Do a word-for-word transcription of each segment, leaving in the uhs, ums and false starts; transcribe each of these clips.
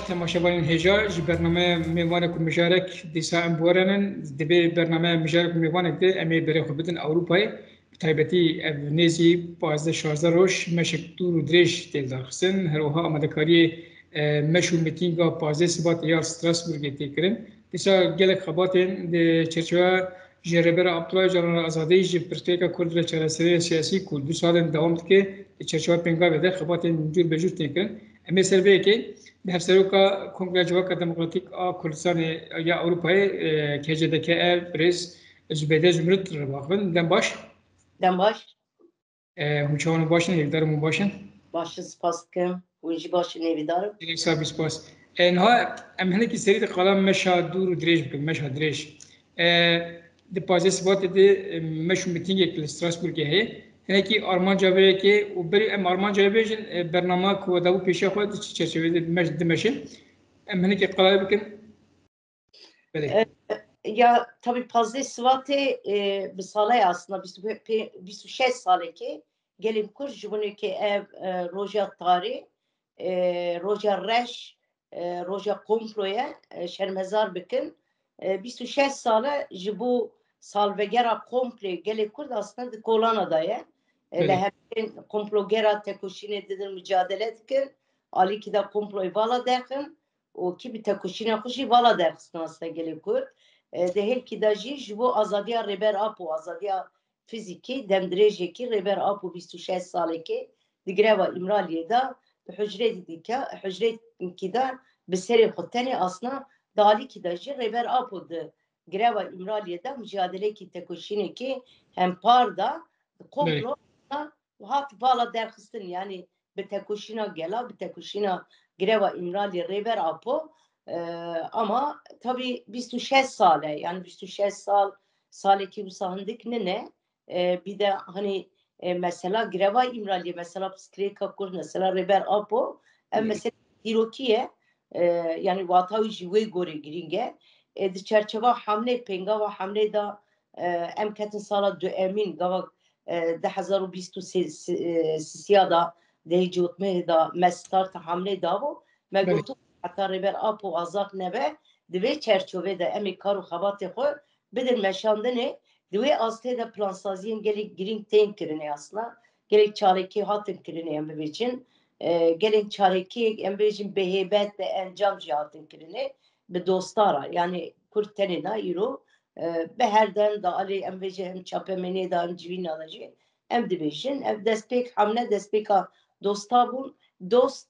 Temaşevanên hêja, ji bernameya mêvanek û mijarek dîsa em bi we re ne. Di vê bernameya mijarek û mêvanek de em ê berê xwe bidin Ewropayê. Bi taybetî ev nêzî pazdeh şazdeh roj meşek dûr û dirêj tê lidarxistin. Her wiha amadekariyê, e, meş û mitînga pazdeh Sibatê ya li Strasbourgê tê kirin. Dîsa gelek xebatên di çerçeveya ji Rêber Abdullah Ocalan re azadî, ji pirsgirêka Kurd re çareserîya siyasî ku du sal in dewam dike, di çerçeveya pêngavê de xebatên cûr be cûr tên kirin. Em ê ser vê yekê bi Hevseroka Kongreya Civaka Demokratîk a Kurdistanê ya Ewropayê, e, K C D K E, birêz Zubeyde Zumrut re biaxivin. Dem baş. Dem baş. E, hûn çawan û baş in, hêvdar im hûn baş in. Baş in, spas dikim. Hûn jî baş in, hêvîdar im. Gelek sax bî, spas. E, niha em hinekî serî di qala meşa dûr û dirêj bikin, meşa dirêj. E, di pazdeh Sibatê de, e, meş û mitîngek li Strasbourgê heye. Hinekî armanca vê yekê û berî em armanca wê bêjin, e, bernama ku we dabû pêşiya xwe di çi çerçeveyê de meş-, dimeşe. Em hinekî qala wê bikin. Belê. E, ya, tabii pazdeh Sibatê, e, bi sala ye aslında, bîst û pê-, bîst û şeş salekê gelên Kurd ji bo neke ev, e, roja tarî, e, roja reş, e, roja komploye, e, şermezar bikin. E, bîst û şeş sale ji bo salvegera komplê gelê Kurd aslında di kolana de ye. E, li Belê. Hemberên komplogera tekoşînê didin, mücadele dikin. Alîkî de komployê vala derxin. û kî bi tekoşîna xwe jî vala derxistin aslında gelê Kurd. E, di hêlkî de jî ji bo azadiya Rêber Apo, azadiya fizîkî, demdirêjekî Rêber Apo bîst û şeş salekê di greva Îmraliyê de di hucrê dike, hucrêkî de bi serê xwe tenê aslında di alîkî de jî Rêber Apo di greva Îmraliyê de mucadelekî tekoşînekî hempar da, Belê. Komplo da û hat vala derxistin, yanî bi tekoşîna gela, bi tekoşîna greva Îmraliyê Rêber Apo, e, ama tabî bîst û şeş sal e, yanî bîst û şeş sal, salekî wisa hindik nine, e, bir de hani, e, mesela greva Îmraliyê, mesela pirsgirêka Kurd, mesela Rêber Apo, ev Belê. Mesela dîrokî ye, e, yanî wata wî jî wê gorê girîng e. E, di çerçeva hamlê, pêngava hamlê de, e, em ketin sala duemîn, gava, e, du hezar û bîst û sê, si-, e, sisiya da, dehê cotmehê da, me starta hamlê dabû. Me Belê. Gotu, heta Rêber Apo azad nebe, di vê çerçovê de em ê kar û xebatê xwe bidin meşandinê. Di wê astê de plansaziyên gelek girîng tên kirinê aslında. Gelek çalekî hatin kirinê em bibêjin. E, gelek çalekî em bêjin bi hêbet, bi encam jî hatin kirinê. Bi dostara, yanî Kurd tenê na îro, e, bi her dem de alê em bêjin hem çapemeniyê de hem civîna de jî em dibêjin. Ev destpêk hamle destpêka dosta bûn. Dost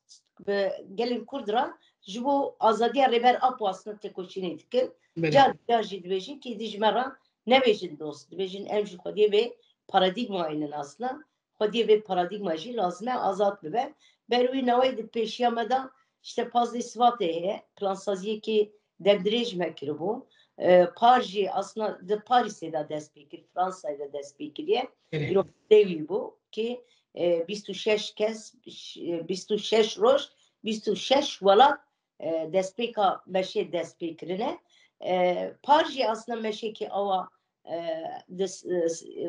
bi gelên Kurd re ji bo azadiya Rêber Apo aslında tekoşînê dikin. Belê. Car car jî dibêjin ki êdî ji me re nebêjin dost. Dibêjin em ji xwediyê vê paradîgmayê nin aslında. Xwediyê vê paradîgma jî lazim e azad bibe. Ber wî newey di pêşiya me de işte pazdeh Sibatê heye. Plansaziyekî demdirêj me kiribû. E, par jî aslında di Parîsê de dest pê kir, Fransayê de dest pê kiriye. Belê. Îro dewî bû ki, e, bîst û şeş kes, ş-, e, bîst û şeş roj, bîst û şeş welat, e, destpêka meşê dest pê kirine. E, par jî aslında meşekî awa, e, dis-, e, s-, e,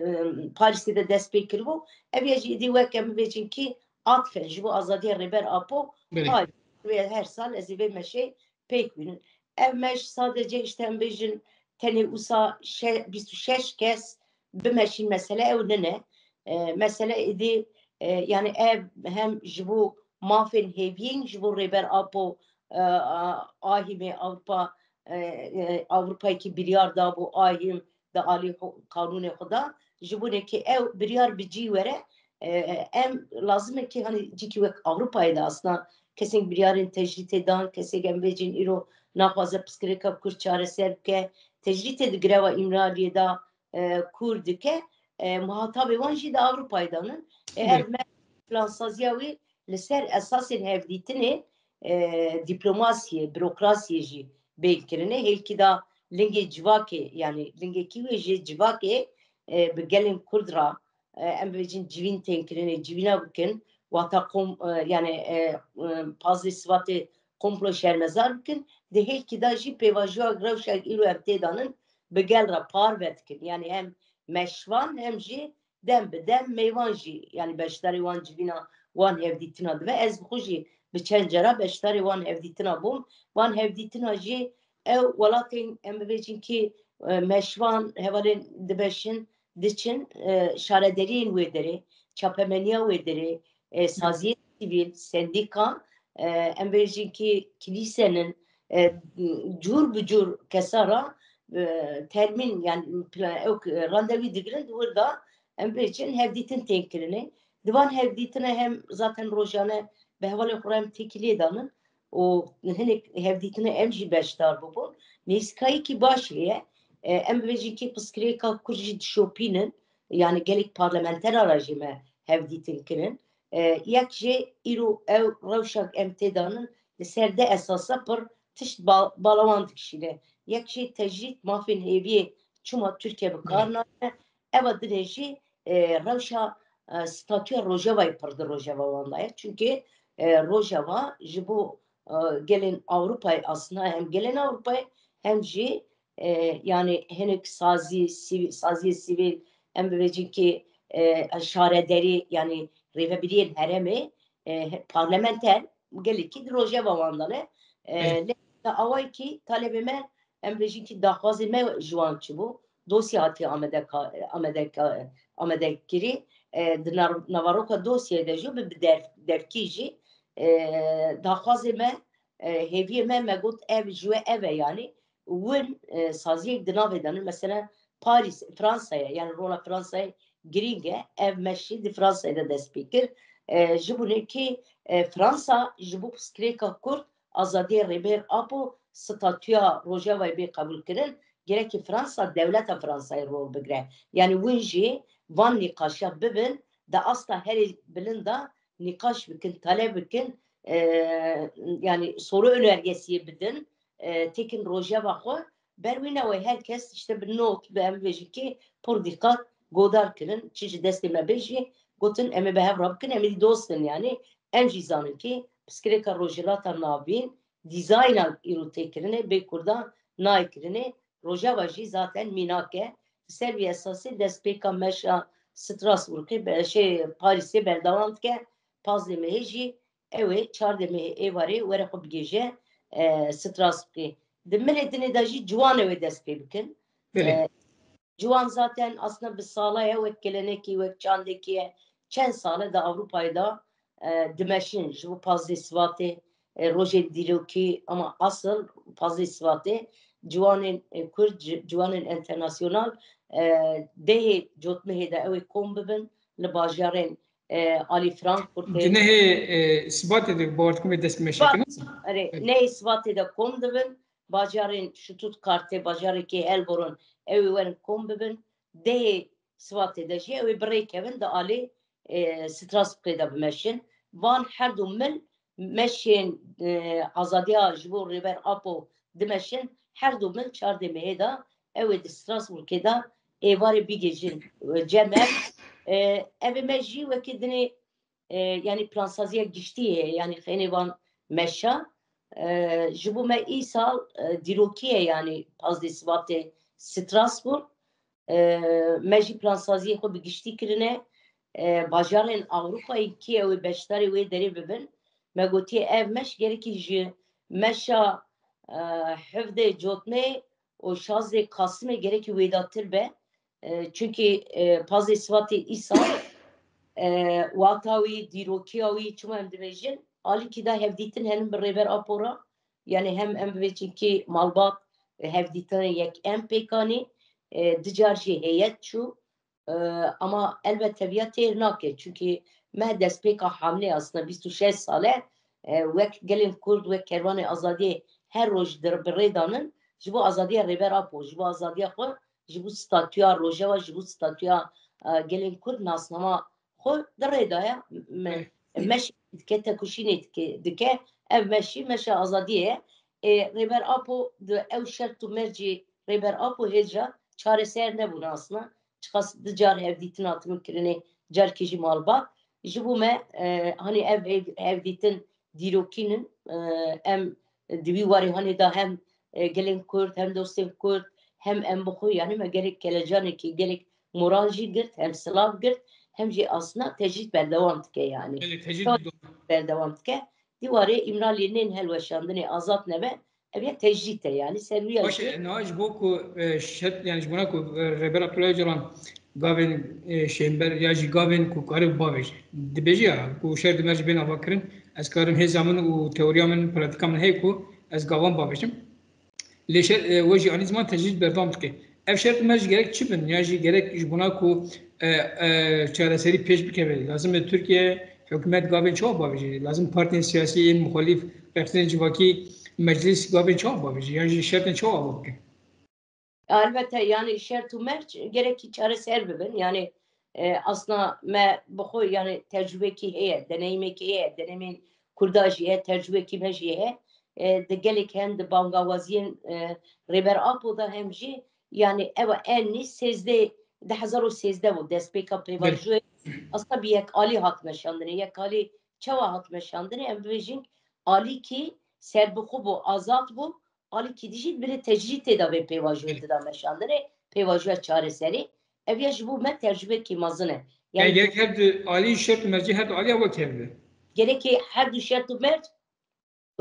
Parîsê de dest pê kiribû. Ev ya jî êdî weke em bêjin ki atfen ji bo azadiya Rêber Apo Belê. Parîs. Wê her sal ez ê vê meşê pêk bînin. Ev meş sadece işte em bêjin tenê usa şe-, bîst û şeş kes bimeşîn, mesele ew nine. E, mesele êdî, e, yani ev hem ji bo mafên hêviyên ji bo Rêber Apo, e, a-, ahîmê Ewropa, e, e, Ewropayekî biryar dabû, ahîm di alî xwe, kanûnê xwe da. Ji bo neke ew biryar bi cî were, e, em lazim e ki hani cîkî wek Ewropayê de aslında kesên biryarên tecrîtê dan, kesek em bêjin îro naxwaze pirsgirêka Kurd çareser bike, tecrîtê di greva Îmraliyê de, e, kûr dike, e, muhatabê wan jî di Ewropayê de ne. E, ev Belê. Me plansaziya wî li ser esasên hevdîtinê, e, dîplomasiyê, bürokrasiyê jî bên kirine. Hêlkî da lingê civakê, yani lingekî wê jê civakê, e, bi gelên Kurd ra, e, em bibêjin civîn tên kirinê, civîna bikin, wata kom-, e, yani, e, e, pazdeh Sibatê komplo şermezar bikin. Di hêlkî da jî pêvajoya rewşa îro em tê danin bi gel re parve dikin. Yani hem meşvan hem jî dem bi dem mêvan jî, yanî beşdarî wan civîna wan hevdîtina dibe. Ez bi xwe jî bi çend cara beşdarî wan hevdîtina bûm. Wan hevdîtina jî ew welatên, em bibêjin kî, e, meşvan hevalên dibeşin, diçin, e, şaredariyên wê derê, çapemeniya wê derê, e, saziyên sivîl, sendîka, e, em bêjin kî kilîsenin, e, cûr bi cûr kesa ra, e, termîn, yanî plan, ew, e, randevî digirin di wir de, em bêjin hevdîtin tên kirinê. Di van hevdîtine hem zaten rojane bi hevalên xwe re em têkiliyê danin û hinek hevdîtine em jî beşdar bibûn. Nêzîkayîkî baş heye. E, em bibêjin kî pirsgirêka Kurd jî dişopînin, yanî gelek parlamentera re jî me hevdîtin kirin. E, yek jê îro ew rewşa em tê danin, li ser de esasa pir tişt ba-, bala wan dikişîne. Yek jê tecrîd mafên hêviyê çima Tirkiye bi kar nayne. Eva dinê jî, e, rewşa, e, statûya Rojavayê pir di Rojava wan de ye. Çunkî, e, Rojava ji bo, e, gelên Ewropayê aslında hem gelên Ewropayê hem jî, e, yanî hinek sazî, sivî-, saziyê sivîl, em bibêjin ki, e, şaredarî, yanî rêvebiriyên herêmê, e, parlamenter gelekî di Rojava wan de ne. E, Ê. Lê te awayekî talebê me, em bêjin ki daxwazê me ji wan çi bû? Dosya hatiye amedeka-, amedeka-, amedekirî. E, di nav-, naveroka dosyayê de jî bi, bi dev-, devkî jî, e, daxwazê me, e, hêviyê me, me got ev ji we ev e, yanî win, e, saziyek di navê de ne. Mesela Paris, Fransayê, yanî rola Fransayê girîng e. Ev meşî di Fransayê de dest pê kir. E, ji bo nê ki, e, Fransa ji bo pirsgirêka Kurd, azadiyê Rêber Apo, statûya Rojavayê bê qebûlkirin, gerek Fransa, dewleta Fransayê rol bigire. Yanî win jî van nîqaşa bibin, di asta herî bilind de nîqaş bikin, taleb bikin, e, yanî soru önergesi bidin, e, têkin rojeva xwe. Ber wî newê her kes işte bi not, bi em bêjin ki pir dîqat godar kirin, çi ji destê me bê jî gotin, em ê bi hev re bikin, em ê dost in yanî. Em jî zanin ki pirsgirêka Rojhilata Navîn dîzayna îro tê kirinê, bê Kurdan nayê kirinê. Rojava jî zaten mînak e. Li ser vî esasî destpêka meşa Strasbourgê, be-, şey, Parîsê berdewam dike. Pazdeh mehê jî ew ê çardeh mehê êvarê were xwe bigêje, e, Strasbourgê. Di milê dinê de jî ciwan ew ê dest pê bikin. Belê. E, Ciwan zaten aslında bi sala ye, wek gelenekî, wek çandekî ye. Çend sal e di Ewropayê de, e, dimeşin ji bo pazdeh Sibatê, e, rojên dîrokî, ama asıl pazdeh Sibatê ciwanên, e, Kurd, ci-, ciwanên enternasyonal, e, dehê Cotmehê de ew ê kom bibin li bajarên, e, alî Frankfurtê. Di nehê, e, Sibatê de bawer dikim wê dest bi meşê Sibat-, kirin. Erê, Evet. Nehê Sibatê de kom dibin. Bajarên Stuttgartê, bajarekî Heilbronn, ew ê werin kom bibin. Dehê Sibatê de jî ew ê bi rê kevin di alê, e, Strasbourgê de bimeşin. Van her du mil meşên, e, azadiya ji bo Rêber Apo dimeşin. Her du mil çardeh mehê de ew ê di Strasbourgê de êvarê bigihîjin, e, cem ev. E, ev ê me jî wekî dinê e, yanî plansaziya giştî heye, yanî xênê van meşa. E, ji bo me îsal, e, dîrokî ye, yanî pazdeh Sibatê Strasbourg. E, me jî plansaziyê xwe bi giştî kirine. E, bajarên Ewropayê kî ew ê beşdarê wê derê bibin. Me gotiye ev meş gerekî ji meşa, e, hevdeh Cotmê û şazdeh Kasîmê gerekî wêdatir be. E, çunkî, e, pazdeh Sibatê îsal, e, wata wî, dîrokiya wî, çima em dibêjin, alîkî de hevdîtin henin bi Rêber Apo re. Yanî hem em bibêjin kî malbat, e, hevdîtinê yek em pêk anî, e, du car jî heyet çû. E, ama elbet teviya têr nake. Çunkî me destpêka hamlê aslında bîst û şeş sal e, e, wek gelên Kurd, wek kervanê azadiyê her roj dir-, bi rê danin, ji bo azadiya Rêber Apo, ji bo azadiya xwe, ji bo statûya Rojava, ji bo statûya, e, gelên Kurd nasnama xwe di rê de ye. Me-, Belê. Meş dike, tekoşînê dike, dike. Ev meşî, meşa azadiyê ye. Ê, Rêber Apo di ew şert û mercê Rêber Apo hêja çareser nebûn aslında. Çiqas du car hevdîtin hatibûn kirinê, carkê jî malbat. Ji bo me, e, hanî ev hev-, hevdîtin dîrokîn in. E, em di wî warê hanê de hem, e, gelên Kurd, hem dostên Kurd, hem em bi xwe, yanî me gelek kelecanekî, gelek moral jî girt, hem silav girt, hem jî aslında tecrîd berdewam dike yani. Belê, tecrîd Çok berdewam dike. Dîwarê Îmraliyê nên helweşandinê azad nebe, ev ya tecrîd e yani. Ser wî ya Baş jî e, niha ji bo ku e, şert, yani ji bona ku e, Rêber Abdullah Öcalan gavên e, şênber ya jî gavên ku karib bavêje. Dibêje ya ku şer di me ji bên ava kirin, ez karim hêza min û teoriya min, pratika min heye ku ez gavan bavêjim. Lê şer, e, we jî anî ziman tecrîd berdewam dike. Ev şert me jî gerek çi bin? Ya jî gerek ji bona ku e, e, çareserî pêş bikeve. Lazim e Tirkiye hikûmet gavên çawa bavêje? Lazim partiyên siyasî yên muxalîf, rexsên civakî, meclis gavên çawa bavêje? Yan jî şertên çawa ava bike? Elbette, yani şert û merc gerekî çareser bibin. Yani e, aslında me bi xwe yani tecrübekî heye, deneyimekî heye, deneyimên Kurda jî heye, tecrübekî me jî heye. E, di gelek hem di bangawaziyên e, Rêber Apo de hem jî yani ev en nî sêzdeh, di hezar û sêzdeh bû destpêka pêvajoyê. Aslında bi yek alî hat meşandinê. Yek alî çawa hat meşandinê? Em bibêjin alîkî serbixwe bû, azad bû, alîkî dijî binê tecrîdê de vê pêvajoyê dida meşandinê, pêvajoya çareserî. Ev ya ji bo me tecrübekî mezin e. Yani Yani gerek her du alî şert û mercê her du aliya wek hev be. Gerekê her du şert û merc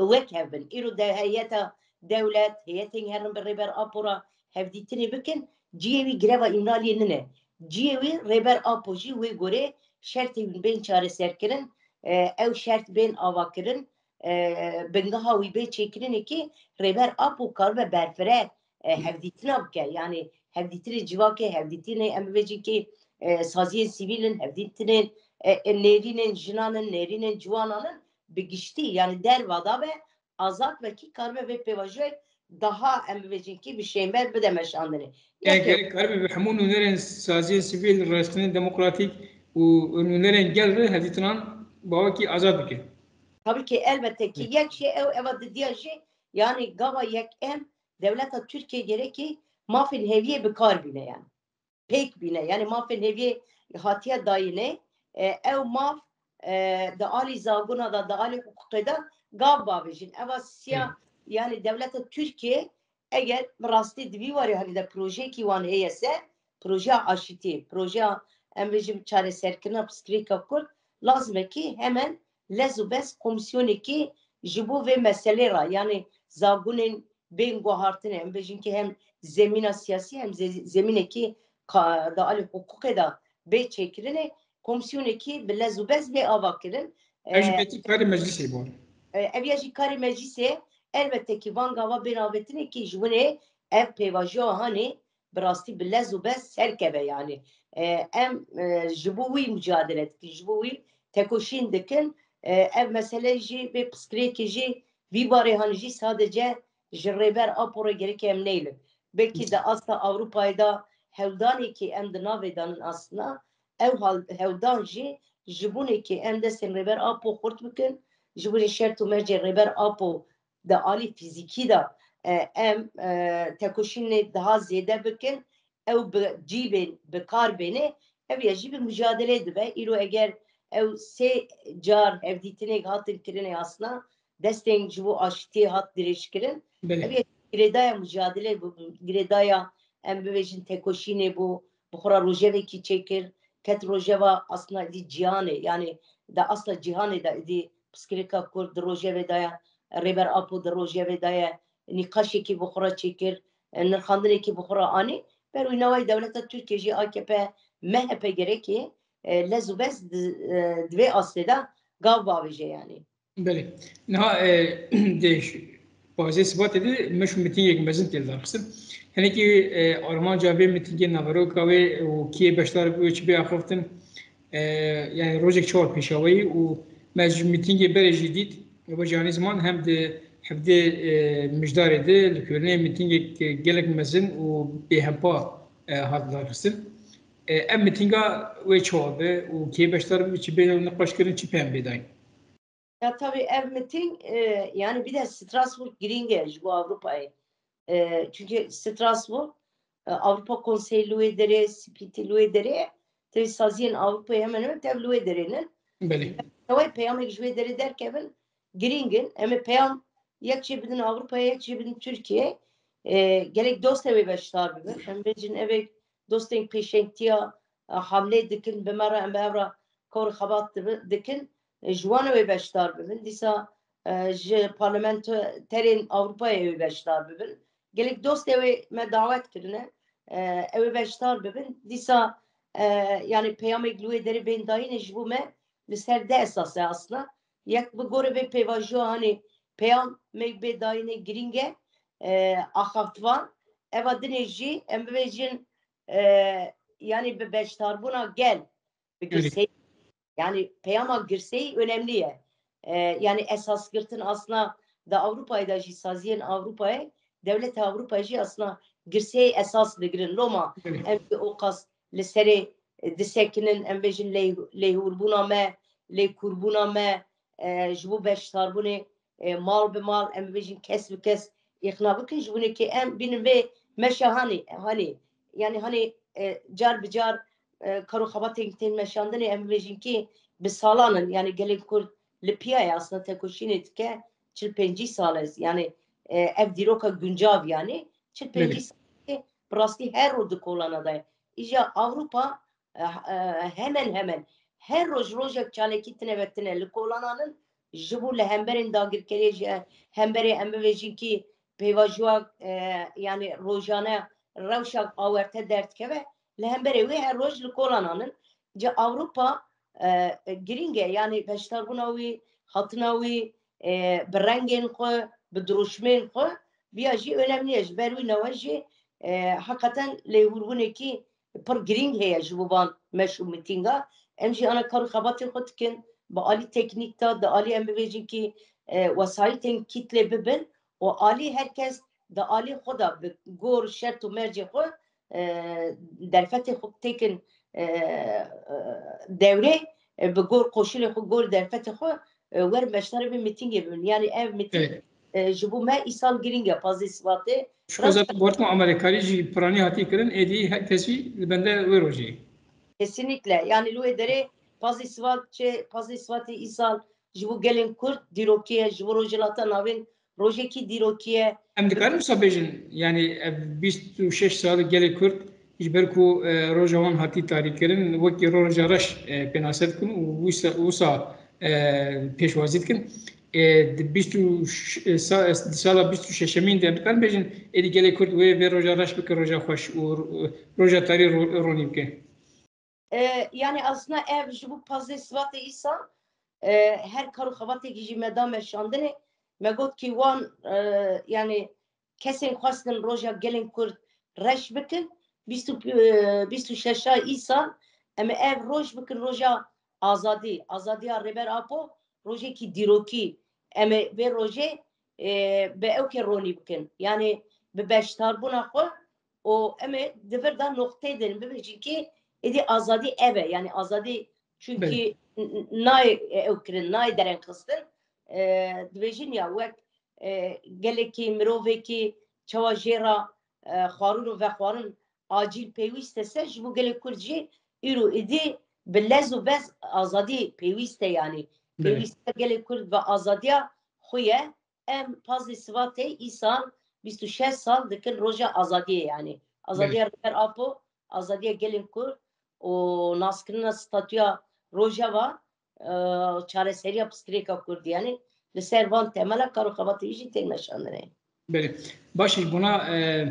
wek hev bin. Îro de heyeta dewlet, heyetên herin bi Rêber Apo re hevdîtinê bikin, cihê wî greva Îmraliyê nine. Cihê wî Rêber Apo jî wê gorê şertê wî bên çareserkirin, e, ew şert bên avakirin, e, bingeha wî bê çêkirinê ki Rêber Apo karibe berfireh e, hevdîtina bike. Yani hevdîtinê civakê, hevdîtinê em bibêjin ki e, saziyên sivîl in, hevdîtinên e, e, nêrînên jinan in, nêrînên ciwanan in, bi giştî yani derva da be, azad be ki karibe vê pêvajoyê daha em bibêjin ki bi şênber bide meşandinê. Yani Yek gerek karibe bi hemû nûnerên saziyên sivîl, rêxistinên demokratîk û nûnerên gel re hevdîtinan bawekî azad bike. Tabii ki elbette ki yek şey ew eva didiya jî yani gava yek em dewleta Tirkiye gerekî mafên heviyê bi kar bîne yani. Pêk bîne. Yani mafên heviyê hatiye dayînê, e, ew maf e, di alî zagona de, di alî hiqûqê de gav bavêjin. Eva siya, yani dewleta Tirkiye eger bi rastî di vî warê herî de projeyekî wan heye se, projeya aşîtî, projeya em bêjin çareserkirina pirsgirêka Kurd, lazim e ki hemen lez û bez komîsyonekî ji bo vê meselê re, yani zagonên bên guhartinê, em bêjin ki hem zemîna siyasî hem ze-, zemînekî ka-, di alî hiqûqê de bê çêkirinê, komîsyonekî bi lez û bez bê ava kirin. Ev jî E, betî karê meclisê bû. E, ev ya jî karê meclisê, elbette ki van gava bên avêtinê ki ji winê ev pêvajoya hanê bi rastî bi lez û bez serkeve yani. E, em e, ji bo wî mucadele dikin, ji bo wî tekoşîn dikin. E, ev mesele jî vê pirsgirêkê jî vî barê han jî sadece ji Rêber Apo re gerek em neylin. Belkî di asta Ewropayê de hewldanekî em di navê danin aslında. Ew hal-, hewldan jî ji bunekî em destên Rêber Apo xurt bikin, ji bunê şert û mercê Rêber Apo di alî fîzîkî de e, em e, tekoşînê daha zêde bikin, ew bi cî bên, bi kar bêne, ev ya jî bi mucadelê dibe. Îro eger ew sê car hevdîtinê hatin kirinê asna, destên ji bo aştiyê hat dirêjkirin. Belê. Ev ya girêdaya mucadelê bû, girêdaya em bibêjin tekoşînê bû, bi xwe re rojevekî çêkir, ket rojeva asna dî cîhanê, yanî di asna cîhanê de êdî pirsgirêka Kurd di rojevê de ye, Rêber Apo di rojevê de ye, nîqaşekî bi xwe re çêkir, e, nirxandinekî bi xwe re anî. Ber wî navayê dewleta Tirkiye jî A K P, M H P gerekê, e, lez û bez di, e, di vê astê de gav bavêje yanî. Belê. Niha, e, di ş-, pazdeh Sibatê de me şu mîtingek mezin tê lidarxistin. Hinekî, e, armanca vê mîtingê, naveroka wê û kê beşdar bû, çi bê axiftin, e, yani rojek çawa pêşaweyî û me ji mîtingê berê jî dît, we jî anî ziman hem di hevdê, e, Mijdarê de li Kölnê mîtingek gelek mezin û bêhempa, e, hat lidarxistin. E, ev mîtinga wê çawa be û kê beşdar bû, çi bê nîqaşkirin, çi peyam bê dayîn? Ya tabii ev miting, e, yani bir de Strasbourg girîng e ji bo Avrupayê. E, çünkü Strasbourg, e, Avrupa Konseyi li wê derê, Spîtî li wê derê, tevî saziyên Avrupayê hemen hemen tev li wê derê ne. Belê. Teway peyamek ji wê derê derkevin, girîng in. Em ê peyam yek jê bidin Avrupayê, yek jê bidin Tirkiyeyê. E, gelek dost ew ê beşdar bibin. Em bêjin ev ê dostên pêşengtiya, e, hamlê dikin, bi me re em bi ev re kar û xebat dibi-, dikin, e, ji wan ew ê beşdar bibin. Dîsa, e, ji parlamenterên Ewropayê ew ê beşdar bibin. Gelek dostê wê me dawet kirine, e, ew ê beşdar bibin. Dîsa, e, yani peyamê li wê derê bên dayînê ji bo me li ser du esas e aslında. Yek bi gorê vê pêvajoya, hani peyamê bê dayînê girîng e, e, axaftvan. Eva dinê jî em bibêjin, e, yani bi beşdarbûna gel, bi Belê. girseyî, yani peyama girseyî önemli ye. E, yani esas girtin aslında da Avrupayê de jî, saziyên Avrupayê, dewleta Avrupayê jî aslında girseyî esas digirin. Loma Belê. em jî o qas li serê, e, disekinin, em bêjin lê-, lêhûrbûna me, lêkûrbûna me, e, ji bo beşdarbûnê, e, mal bi mal, em bêjin kes bi kes îqna bikin, ji bo neke em bînin vê meşa hanî, hanî, yani hanî, e, car bi car, e, kar û xebatên tên meşandinê, em bêjin ki bi salan in, yani gelên Kurd li piya ye, aslında tekoşînê dike, çil pêncî sal e, yani, e, ev dîroka guncav, yani çil pêncî Belê. sal e, bi rastî her roj di kolana de ye. Îja Avrupa, e, e, hemen hemen her roj rojek çalakî tine ve tine li kolanan in, ji bo li hemberên dagirkeriyê, ji hemberê em bibêjin ki pêvajoya, e, yani rojane rewşa awerte derdikeve, li hemberê wê her roj li kolanan in. Ci Ewropa, e, girîng e, yani beşdarbûna wî, hatina wî, e, bi rengên xwe, bi dirûşmên xwe, viya jî önemli ye. Ji ber wî newe jî, e, heqeten lêhûrbûnekî pir girîng heye ji bo van meş û mitînga. Em jî ana kar û xebatê xwe dikin, bi alî teknîk de, di alî em bibêjin kî, e, wesayîtên kîtlê bibin û alî her kes di alî xwe de bi gor şert û mercê xwe, e, derfetê xwe têkin, e, e, dewrê, e, bi gor koşulê xwe, gor derfetê xwe, e, werin beşdarê vê mitîngê bibin. Yani ev mitîng Evet. e, ji bo me îsal girîng e, pazdeh Sibatê. Ji xwe Rewşa zaten bortma amerekarî jî piranî hatî kirin, êdî her kesî li bende wê rojê. Kesinlikle. Yani li wê derê pazdeh Sibat çi, pazdeh Sibatê îsal ji bo gelên Kurd dîrokî ye, ji bo Rojhilata Navîn rojekî dîrokî ye. Em dikarin wisa bêjin, yani ev bîst û şeş sal gelê Kurd ji ber ku, e, roja wan hatî tarî kirin, wekî roja reş, e, pênase dikin û wisa, wisa, e, pêşwazî dikin. E, di bîst û ş-, e, sa-, di sala bîst û şeşemîn de em dikarin bêjin, êdî gelê Kurd wê vê roja reş bike, roja xweş û ro-, roja tarî ro-, ronî bike. E, yani aslında ev ji bo pazdeh Sibatê îsal, e, her kar û xebatekî jî me da meşandinê. Me got ki wan, e, yani kesên xwestin roja gelên Kurd reş bikin, bîst û, e, bîst û şeş îsal em ê ev roj bikin roja azadî, azadiya Rêber Apo, rojekî dîrokî. Em ê vê rojê, e, bi ew ke ronî bikin. Yani bi beşdarbûna xwe û em ê di vir de noqteyê din bibêjin ki êdî azadî ev e. Yani azadî çünkü Belê. n-, n-, nayê ew kirin, nayê derenxistin. E, dibêjin ya wek, e, gelekî mirovekî çawa jê re, e, xwarin û vexwarin acîl pêwîst e ser, ji bo gelê Kurd jî îro êdî bi lez û bez azadî pêwîst e, yani. Belê. Pêwîstiya gelê Kurd ve azadiya xwe ye. Em pazdeh Sibatê îsal bîst û şeş sal dikin roja azadiyê, yani. Azadiya Belê. Rêber Apo, azadiya gelên Kurd û naskirina statûya Rojava, e, çareseriya pirsgirêka Kurdî, yani. Li ser van temela kar û xebatê wî jî tên meşandinê. Belê. Baş e, ji bona, e,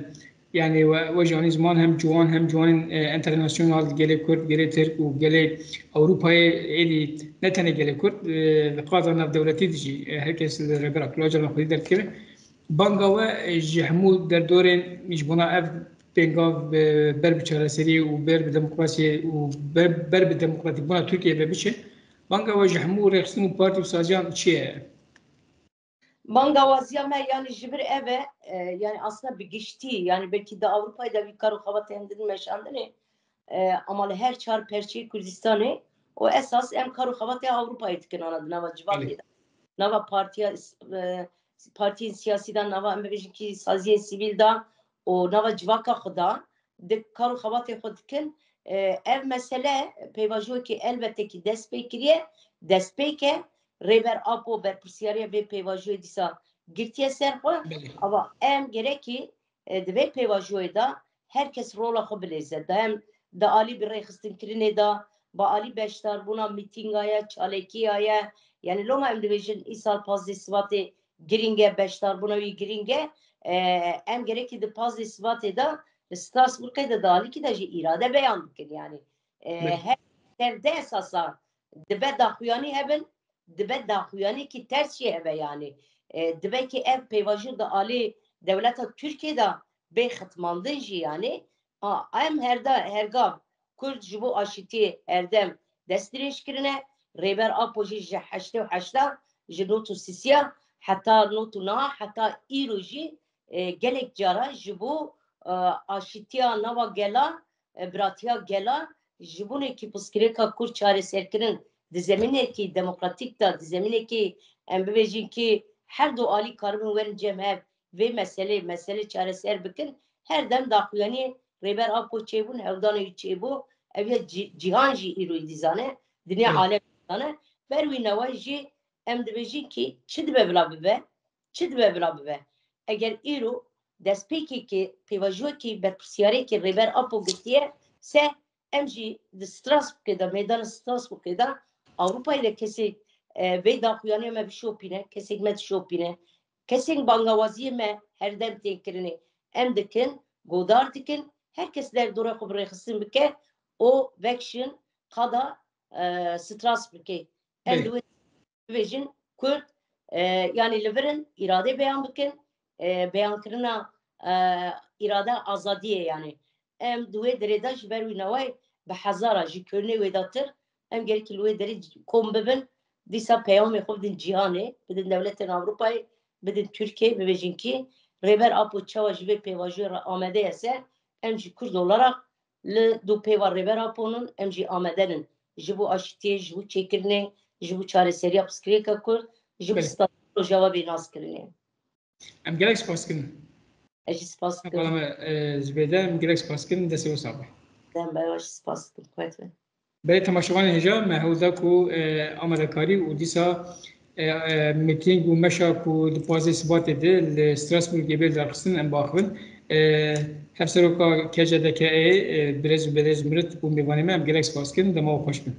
yani we, we jî anî ziman hem ciwan hem ciwanên, e, enternasyonal, gelê Kurd, gelê Tirk û gelê Ewropayê êdî ne tenê gelê Kurd, e, li qada navdewletî de jî, e, her kes li Rêber Abdullah Ocalan xwedî derdikeve. Banga we, e, ji hemû derdorên ji bona ev pêngav, e, ber bi çareserî û ber bi demokrasiyê û ber, ber bi demokratîkbûna Tirkiyeyê ve biçe. Banga we ji hemû rêxistin û partî û saziyan çi ye? Banga waziya me, yani ji vir ev e, e, yani aslında bi giştî, yani belkî di Ewropayê de vî kar û xebatên din meşandinê, e, ama li her çar perçeyê Kurdistanê û esas em kar û xebatê Ewropayê dikin ana di nava civakê Belê. de. Nava partiya, e, partiyên siyasî de, nava em bibêjin kî saziyên sivîl de û nava civaka xwe de di kar û xebatê xwe dikin. E, ev mesele pêvajoyekî elbette kî dest pê kiriye, destpêk e. Rêber Apo berpirsiyariya vê pêvajoyê dîsa girtiye ser xwe. Belê. Ava em gerekî, e, di vê pêvajoyê de her kes rola xwe bilêze. Da em di alî bi rêxistinkirinê de, bi alî beşdarbûna mîtînga ye, çalakîya ye. Yani loma em dibêjin îsal pazdeh Sibatê girîng e, beşdarbûna wî girîng e. E, em gerekî di pazdeh Sibatê de li Strasbourgê de di alîkî de jî îrade beyan bikin yani. E, her serde esasa dibe daxuyanî hebin, dibe daxuyanîkî ters jî hebe yani. E, dibe ki ev pêvajo di alî dewleta Tirkiyê de bê xitmandin jî yani. A, em herda, hergav Kurd ji bo aşîtiyê herdem destdirêj kirine. Rêber Apo jî ji heştê û heşta, ji nod û sisiya heta nod û neh, heta îro jî, e, gelek cara ji bo, e, aşîtiya nava gela, e, biratiya gela, ji bo nêkî pirsgirêka Kurd çareserkirin di zemînekî demokratîk de, di zemînekî em bibêjin ki her du alî karibin werin cem hev vê meselê, mesele çareser bikin, her dem daxuyaniyê Rêber Apo çêbûn, hewldanê wî çêbû, ev ya cî-, cîhan jî îro dizane, dinya Evet. alem dizane. Ber wî newe jî em dibêjin ki çi dibe bila bibe, çi dibe bila bibe. Eger îro destpêkekê, pêvajoyekî, berpirsiyarêkê Rêber Apo girtiye se, em jî di Strasbourgê de, meydana Strasbourgê de, Ewropayê de kesê, e, vê daxuyaniya me bişopîne, kesek me dişopîne, kesên bangawaziyê me herdem tên kirinê, em dikin, godar dikin, her kes derdora xwe bi rêxistin bike û vekşin qada, e, Strasbourgê. Em Belê. di wê bibêjin Kurd, e, yani li vir in, îrade beyan bikin, e, beyankirina, e, îrade azadiyê yani. Em di wê derê de ji ber wî newayê bi hezara ji Kölnê wêdatir, em gerekî li wê derê kom bibin, dîsa peyamê xwe bidin cîhanê, bidin dewletên Ewropayê, bidin Tirkiyeyê, bibêjin ki Rêber Apo çawa ji vê pêvajoyê re amade ye se, em jî Kurd olarak li du pêva Rêber Apo nin, em jî amade nin. Ji bo aşitiyê, ji bo çêkirinê, ji bo çareseriya pirsgirêka Kurd, ji bo Belê. statû Rojava bê naskirinê. Em gelek spas dikin. Ez jî spas dikim. Bala me, e, Zubeyde, em gelek spas dikin. Destê we sax be. Dem be, ez jî spas dikim. Quwet be. Belê temaşevanên hêja, me hewl da ku, e, amadekarî û dîsa, e, e, mîtîng û meşa ku di pazdeh Sibatê de li Strasbourgê bê darxistin em biaxivin. E, Hevseroka K C D K ê, e, birêz û birêz Mirit û mêvanê me em gelek spas dikin. Dema we xweş bin.